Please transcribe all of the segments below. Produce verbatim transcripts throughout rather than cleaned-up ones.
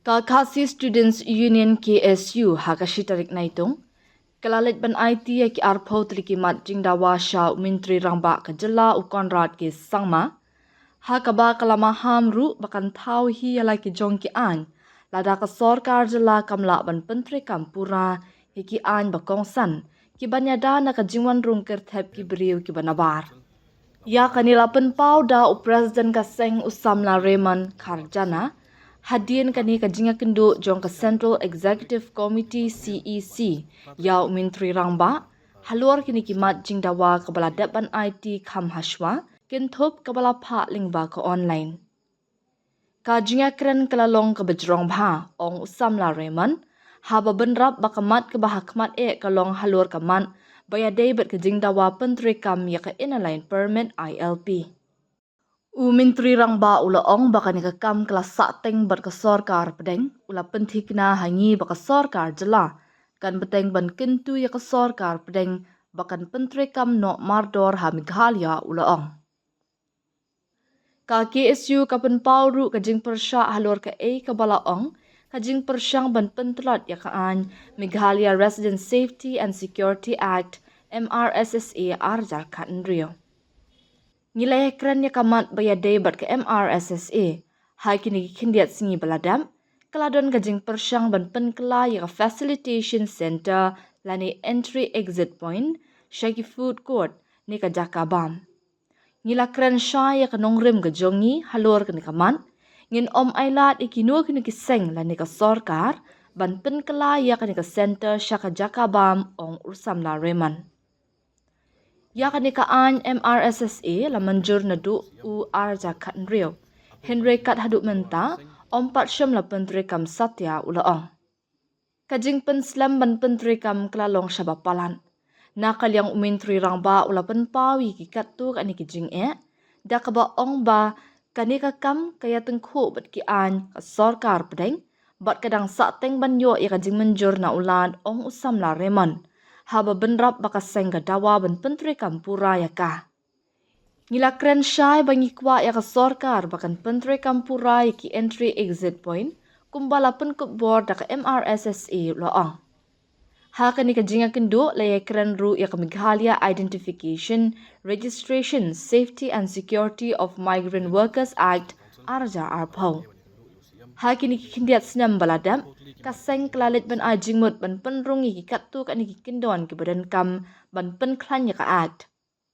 Ka Khasi Students Union, K S U, ha ka shi tarik Naitung, ka la leit ban aiti ïa ki arphew tylli ki mat jingdawa sha u Myntri Rangbah ka jylla, u Conrad K Sangma, ha kaba ka la maham ruh ba kan thaw hi ïa la ki jong ki aiñ lada ka sorkar jylla kam lah ban pyntreikam pura ïa ki aiñ ba kongsan kiban ïada na ka jingwan rung kyrthep ki briew kiba nabar. Ïa kane la pynpaw da u President ka seng, u Samla Raymond Kharjana, hadien kane ka jingïakynduh jong ka Central Executive Committee, C E C, ïa u Myntri Rangbah halor kine ki mat jingdawa kaba la dep ban aiti kham hashwa, kynthup kaba la phah lyngba ka online. Ka jingïakren ka la long kaba jrong bha, ong u Samla Raymond, haba bynrap ba ka mat kaba ha khmat eh ka long halor ka mat ba ïadei bad ka jingdawa pyntreikam ïa ka Inner Line Permit, I L P. U Myntri Rangbah u la ong ba kane ka kam ka la sahteng bad ka sorkar pdeng, u la pynthikna ha ngi ba ka sorkar jylla kan bteng ban kyntu ïa ka sorkar pdeng ba kan pyntreikam noh mardor ha Meghalaya, u la ong. Ka K S U ka pynpaw ruh ka jingpyrshah halor kaei kaba la ong ka jingpyrshang ban pyntlot ïa ka aiñ Meghalaya Resident Safety and Security Act, M R S S A, ar hajar khathynriew. Ngi la ïakren ïa ka mat ba ïadei bad ka M R S S A ha kine ki khyndiat sngi ba la dep, ka la don ka jingpyrshang ban pynkylla ïa ka facilitation center lane entry exit point sha ki food court ne ka jaka bam. Ngi la kren shai ïa ka nongrim ka jong ngi halor kane ka mat, ngin ym ailad ïa kino kino ki seng lane ka sorkar ban pynkylla ïa kane ka center sha ka jaka bam, ong u Samla Raymond. Ïa kane ka aiñ M R S S A la mynjur naduh u ar hajar khathynriew, hynrei kat haduh mynta ym pat shym la pyntreikam satia, u la ong. Ka jingpynslem ban pyntreikam ka la long shaba palat. Na ka liang u Myntri Rangbah u la pynpaw ïa ki katto katne ki jingeh da kaba ong ba kane ka kam ka ïatyngkhuh bad ki aiñ ka sorkar pdeng bad ka dang sahteng ban ïoh ïa ka jingmynjur na u Lad, ong u Samla Raymond, haba bynrap ba ka seng ka dawa ban pyntreikam pura ïa ka. Ngi la kren shai ba ngi kwah ïa ka sorkar ba kan pyntreikam pura ïa ki entry exit point kumba la pynkup bor da ka M R S S A, u la ong. Ha kane ka jingïakynduh la ïakren ruh ïa ka Meghalaya Identification, Registration, Safety and Security of Migrant Workers Act, ar hajar arphew. Ha kine ki khyndiat snem ba la dep, ka seng ka la leit ban ai jingmut ban pynrung ïa ki katto katne ki kyndon kiba donkam ban pynkhlaiñ ïa ka Act.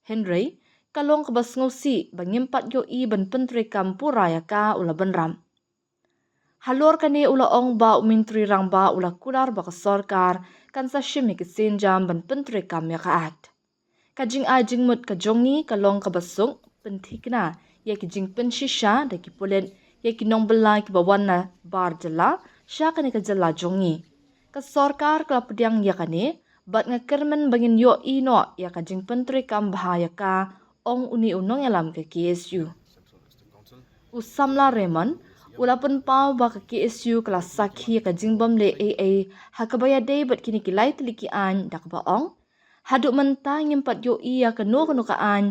Hynrei ka long kaba sngewsih ba ngim pat ïohi ban pyntreikam pura ïa ka, u la bynrap. Halor kane u la ong ba u Myntri Rangbah u la kular ba ka sorkar kan sa shim ïa ki sienjam ban pyntreikam ïa ka Act. Ka jingai jingmut ka jong ngi ka long kaba suk pynthikna ïa ki jingpynshisha da ki pulit ïa ki nongbylla kiba wan na bar jylla sha kane ka jylla jong ngi. Ka sorkar ka la pdiang ïa kane bad nga kyrmen ba ngin ïohi noh ïa ka jingpyntreikam bha ïa ka, ong une u nongïalam ka K S U. U Samla Raymond u la pynpaw ba ka K S U ka la sakhi ïa ka jingbymleh ei ei ha kaba ïadei bad kine ki lai tylli ki aiñ da kaba ong, haduh mynta ngim pat ïohi ïa kano kano ka aiñ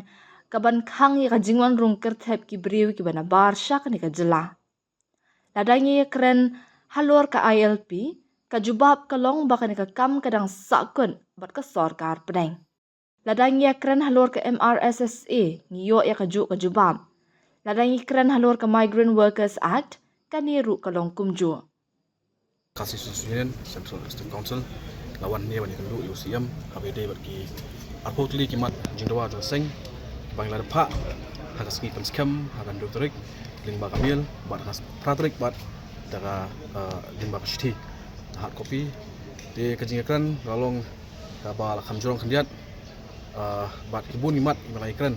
kaban khang ïa ka jingwan rung kyrthep ki briew kiba nabar sha kane ka jylla. Lada ngi ïakren halor ka I L P, ka jubab ka long ba kane ka kam ka dang sahkut bad ka sorkar pdeng. Lada ngi ïakren halor ka M R S S A, ngi ïoh ïa kajuh ka jubab. Lada ngi kren halor ka Migrant Workers Act, kane ruh ka long kumjuh. Khasi Students Union, Central Students' Council, la wan ne wan ïakynduh ïa u C M haba ïadei bad ki arphew tylli ki mat jingdawa jong ka seng ba ngi la dep phah ha ka sngi Pynskhem ha ka hynriew tarik lyngba ka mail bad ha ka phra tarik bad da ka, eh, lyngba ka shithi, hard copy. Te ka jingïakren la long kaba la kham jrong khyndiat, ah, bad ki bun ki mat kiba la ïakren.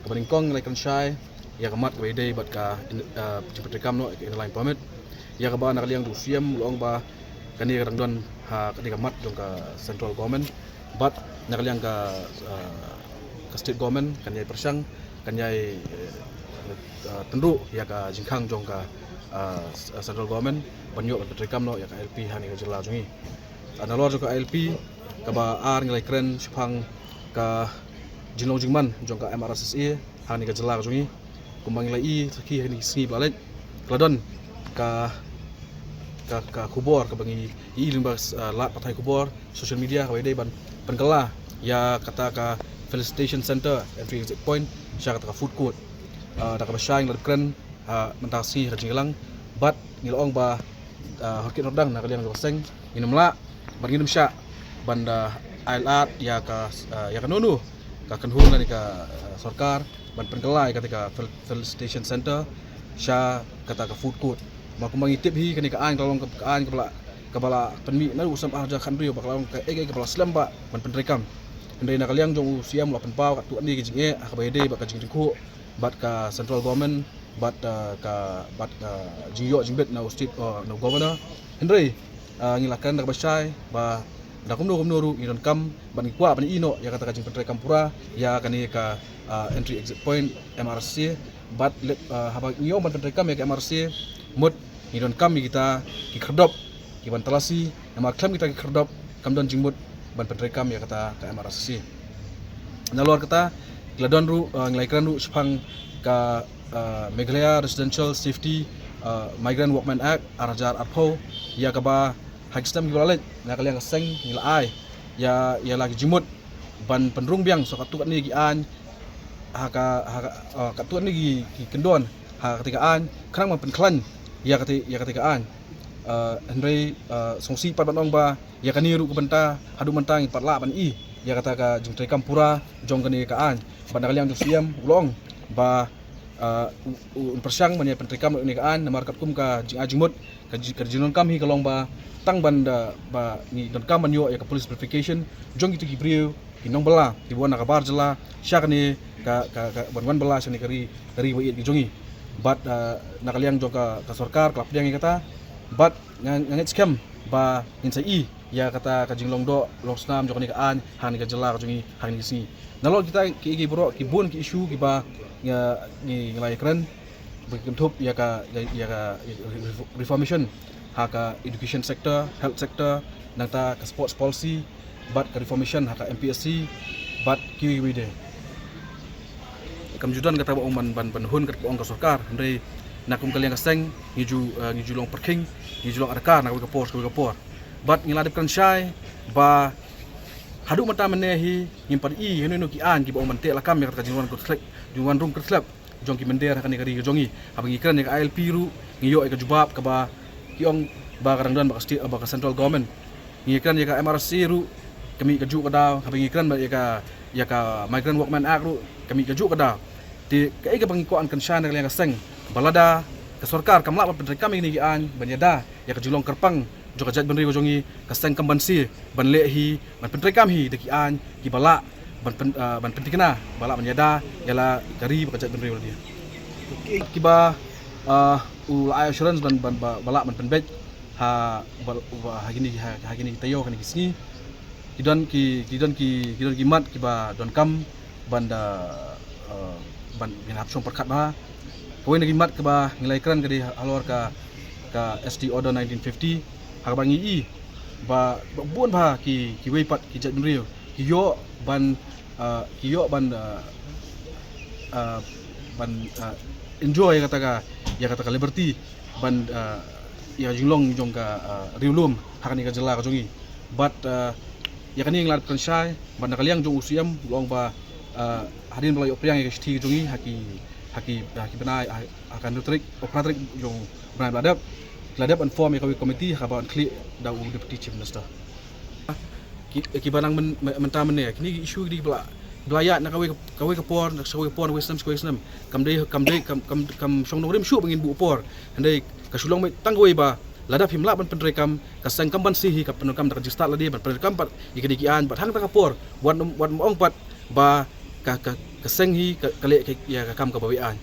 Kaba nyngkong la ïakren shai ïa ka mat kaba ïadei bad ka in-, ah, jingpyntreikam noh ïa ka Inner Line Permit. Ïa kaba na ka liang u C M u la ong ba kane ka dang don ha kane ka mat jong ka Central Government bad na ka liang ka, ah, ka State Government kan ïai pyrshang, kan ïai, eh, ah, tynruh ïa ka jingkhang jong ka, ah, Central Government ban ïoh ban pyntreikam noh ïa ka I L P ha kane ka jylla jong ngi. Ah, nalor jong ka I L P kaba ar ngi la ïakren shaphang ka jinglong jingman jong ka M R S S A ha kane ka jylla ka jong ngi. Kumba ngi la ïohi sakhi ha kine ki sngi ba la leit, ka la don ka, ka, ka khubor kaba ngi i lyngba, ah, lad pathai khubor social media kaba dei ban pynkylla ïa kata ka felicitation center entry exit point sha kata ka food court, ah, da kaba shai ngi la dep kren ha mynta sngi ha ka jingïalang. Bad ngi la ong ba, ah, hor kit hor dang na ka liang jong ka seng ngin ym lah bad ngin ym shah ban da ai lad ïa ka, ah, ïa kano kano ka kynhun lane ka, ah, sorkar ban pynkylla ïa kata ka fel-, felicitation center sha kata ka food court. Ma kumba ngi tip hi kane ka aiñ ka long ka aiñ kaba la, kaba la pynmih na u snem ar hajar khathynriew ba ka long kaei kaei kaba la slem bha ban pyntreikam. Hynrei na ka liang jong u C M u la pynpaw katto katne ki jingeh ha kaba ïadei bad ka jingtyngkhuh bad ka central government bad, ah, ka, bad ka jingïoh jingbit na u state, ah, na u governor. Hynrei, ah, ngi la kren da kaba shai ba da kumno kumno ruh ngi donkam bad ngi kwah ban ïehnoh ïa kata ka jingpyntreikam pura ïa kane ka, ah, entry exit point M R S C. Bad leh, ah, haba ngi ong ban pyntreikam ïa ka M R S C, mut ngi donkam ïa kita ki khyrdop ki ban talasi, namar khlem kita ki khyrdop kam don jingmut ban pyntreikam ïa kata ka M R S C. Nalor kata, ngi la don ruh, ah, ngi la ïakren ruh shaphang ka, ah, Meghalaya Residential Safety, ah, Migrant Workmen Act ar hajar arphew, ïa kaba ha ki snem kiba la leit na ka liang ka seng ngi la ai ïa, ïa la ki jingmut ban pynrung biang sa katto katne ki aiñ ha ka, ha ka, ah, katto katne ki, ki kyndon ha kata ka aiñ khnang ban pynkhlaiñ ïa kata, ïa kata ka aiñ. Ah, hynrei, ah, sngewsih pat ban ong ba ïa kane ruh ka bynta haduh mynta ngim pat lah ban i ïa kata ka jingtreikam pura jong kane ka aiñ. Bad na ka liang jong u C M u la ong ba, ah, u, u, un pyrshang ban ïa pyntreikam ïa kane ka aiñ namar katkum ka jingai jingmut ka ji-, ka jingdonkam hi ka long ba tang ban da ba ngi donkam ban ïoh ïa ka police verification jong kito ki briew ki nongbylla kiba wan na ka bar jylla sha kane ka, ka, ka ban wan bylla sha kane ka ri, ka ri ba ïeit ka jong ngi. Bad, ah, na ka liang jong ka, ka sorkar ka la pdiang ïa kata. Bad nga, nga ngeit skhem ba ngin sa i ïa kata ka jinglong doh long snam jong kane ka aiñ ha kane ka jylla ka jong ngi ha kine ki sngi. Nalor kita ki, ki baroh ki bun ki issue kiba ngi, ngi, ngi la ïakren ba ki kynthup ïa ka, ïa, ïa ka, ïa ka reformation ha ka education sector, health sector, nangta ka sports policy bad ka reformation ha ka M P S C bad kiwei kiwei de. Kam ju don kata ba ong ban, ban, ban hun kata ba ong ka sorkar, hynrei na kum ka liang ka seng ngi ju, eh, ngi ju long pyrkhing, ngi ju long adkar na kawei ka por sha kawei ka por. Bad ngi la dep kren shai ba haduh mynta mynne hi ngim pat i hynrei no ki aiñ kiba ong ban teh lakam ïa kata ka jingwan kyrkhlep, jingwan rung kyrkhlep jong ki mynder ha kane ka ri ka jong ngi. Haba ngi kren ïa ka I L P ruh ngi ïoh ïa ka jubab kaba ki ong ba ka dang don ba ka state, ba ka central government. Ngi kren ïa ka M R S C ruh ka mih kajuh ka daw, haba ngi kren ïa ka, ïa ka Migrant Workmen Act ruh ka mih kajuh ka daw. Te kaei kaba ngi kwah ban kren shai na ka liang ka seng ba lada ka sorkar kam lah ban pyntreikam ïa kine ki aiñ ban ïada ïa ka jinglong kyrpang jong ka jaitbynriew ka jong ngi, ka seng kam banse ban leh hi, ban pyntreikam hi da ki aiñ kiba lah ban pyn-, ah, ban pynthikna, ba lah ban ïada ïa la ka ri bad ka jaitbynriew lade. Kiba, ah, u la ai assurance ban, ban, ba, ba lah ban pynbeit ha, ba, ba, ha kine, ha, ha kine ki taïew, ha kine ki sngi. Ki don ki, ki don ki, ki don ki mat kiba donkam ban da, eh, ban ngin hap shong pyrkhat bha. Kawei na ki mat kaba ngi la ïakren ka dei halor ka, ka S T Order nineteen fifty. Ha kaba ngi i ba, ba bun bha ki, kiwei pat ki jaitbynriew ki ïoh ban, eh, ki ïoh ban, eh, eh, ban, eh, enjoy ïa kata ka, ïa kata ka liberty ban, eh, ïa jinglong jong ka, eh, riewlum ha kane ka jylla ka jong ngi. Bad, eh, ïa kane ngi la dep kren shai bad na ka liang jong u C M u la ong ba, eh, hadien ba la ïoh pdiang ïa ka shithi ka jong ngi ha ki, ha ki, ha ki bnai, ha, ha ka hynriew tarik, oh, phra tarik jong u bnai ba la dep, la dep ban form ïa kawei ka komiti ha kaba ban khlieh da u Deputy Chief Minister. Ki, kiba nang myn-, myn-, mynta mynne kine ki issue ki dei ba la, ba la ïaid na kawei ka, kawei ka por, na kawei ka por, na kawei snem, kawei snem. Kam dei, kam dei, kam, kam, kam shong nongrim shuh ba ngin buh por. Hynrei ka shu long beit tang kawei ba lada phim lah ban pyntreikam, ka seng kam banse hi, ka pyndonkam da ka jingstad lade ban pyntreikam pat ïa kine ki aiñ, bad hangta ka por wat ym, wat ym ong pat ba ka, ka, ka seng hi ka, ka leh ka, ïa ka kam kaba beh aiñ.